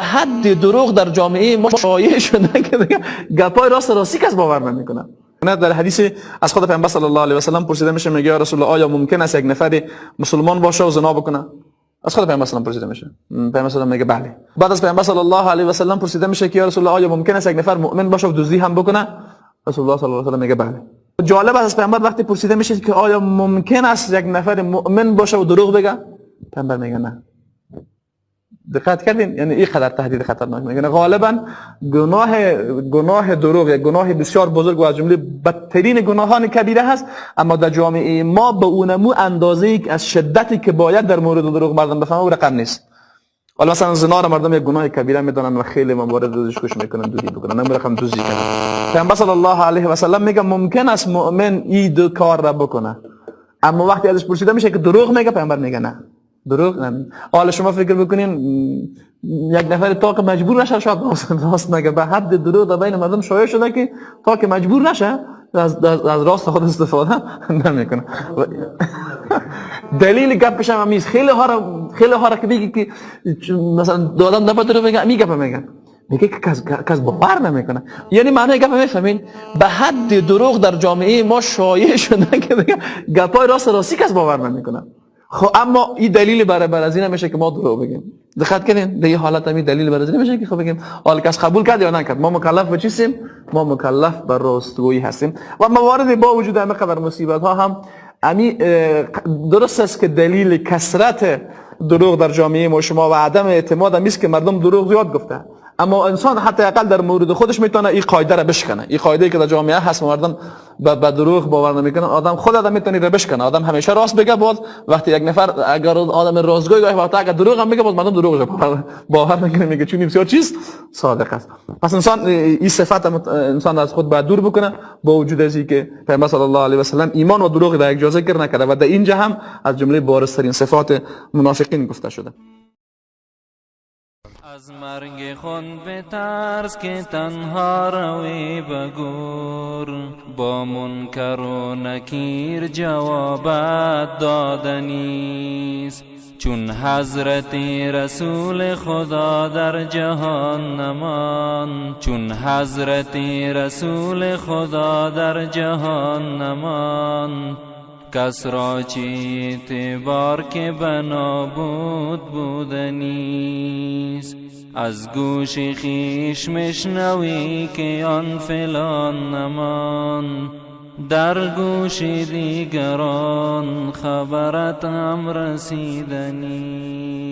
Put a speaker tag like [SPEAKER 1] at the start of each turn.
[SPEAKER 1] Ҳадди дурӯғ дар ҷомеаи мо шоеъ шуда, ки гапҳои рост рости кас бовар намекунад. Дар ҳадисе аз худи Паёмбар саллаллоҳу алайҳи васаллам пурсида мешавад, мегӯяд: ё Расулуллоҳ, оё мумкин аст як нафаре мусулмон бошад ва зино бикунад? Аз худи Паёмбар саллаллоҳу пурсида мешавад. Паёмбар саллаллоҳу мегӯяд: бале. Баъд аз Паёмбар саллаллоҳу алайҳи васаллам пурсида мешавад, ки ё Расулуллоҳ, оё мумкин аст як нафар мӯъмин бошад ва дуздӣ ҳам бикунад? Расулуллоҳ саллаллоҳу алайҳи васаллам мегӯяд: бале. Ҷолиб аст, аз Паёмбар вақте пурсида мешавад, ки оё мумкин аст як нафар мӯъмин бошад ва дурӯғ бигӯяд? Паёмбар мегӯяд: не. Диққат кардин? Яъне ин қадар таҳдиди хатарнок мегӯяд. Ғолибан гуноҳи дурӯғ як гуноҳи бисёр бузург ва аз ҷумлаи бадтарин гуноҳони кабира ҳаст, аммо дар ҷомеаи мо ба унаму андозае аз шиддате ки бояд дар мавриди дурӯғ мардум бифаҳманд, рақам нест. ҳоло масалан зино ро мардум як гуноҳи кабира медонанд ва хеле маврид ازش کوشش میکنن دوری بکنن، نه رقم دزدی کردن. پیامبر صلی الله علیه و سلم میگه ممکن است مؤمن این دو کار را بکنه، اما وقتی ازش پرسیده میشه که دروغ میگه، پیامبر میگه نه، دروغ نه. حالا شما فکر بکنین یک نفر تا که مجبور نشه شاید راست نگه. به حد دروغ در بین مردم شایع شده که تا که مجبور نشه از راست خود استفاده نمیکنه. دلیل گپش هم همیست. خیلی ها را که بگی که مثلا دادن نباید دروغ بگه، می گپ میگن، میگه که کس باور نمیکنه. یعنی معنی گپ میفهمین؟ به حد دروغ در جامعه ما شایع شده که گپای راست راستی کس باور نمیکنه. خب، اما این دلیل برای بر از این نمیشه که ما دروغ بگیم. دقت کنین، در این حالت هم دلیل بر از این نمیشه که خب بگیم حال کس قبول کرد یا نکرد، ما مکلف به چیستیم؟ ما مکلف بر راستگویی هستیم. و موارد با وجود همه قدر مصیبت ها هم امی درست است که دلیل کثرت دروغ در جامعه ما شما و عدم اعتماد هم است که مردم دروغ زیاد گفته، اما انسان حتی اقل در مورد خودش میتونه این قاعده را بشکنه. این قاعده که در جامعه هست، مردم به دروغ باور نمیکنن، آدم خود آدم میتونه را بشکنه. آدم همیشه راست بگه، باز وقتی یک نفر اگر آدم راستگوی گاهی وقتا اگر دروغ هم بگه، باز مردم دروغ باور نکنه، میگه چون بسیار چیز صادق است. پس انسان این صفت انسان از خود باید دور بکنه، با وجود از اینکه پیامبر صلی الله علیه و سلم ایمان و دروغ در یک جا ذکر نکرده و در اینجا هم از جمله بارزترین صفات منافقین گفته شده.
[SPEAKER 2] از مرگ خود بترس که تنها روی به گور، با منکر و نکیر جوابت دادنیست. چون حضرت رسول خدا در جهان نماند، چون حضرت رسول خدا در جهان نماند، کس را چه اعتبار که به نابود بودنیست. از گوش خویش میشنوی که آن فلان نماند، در گوش دیگران خبرت هم رسیدنیست.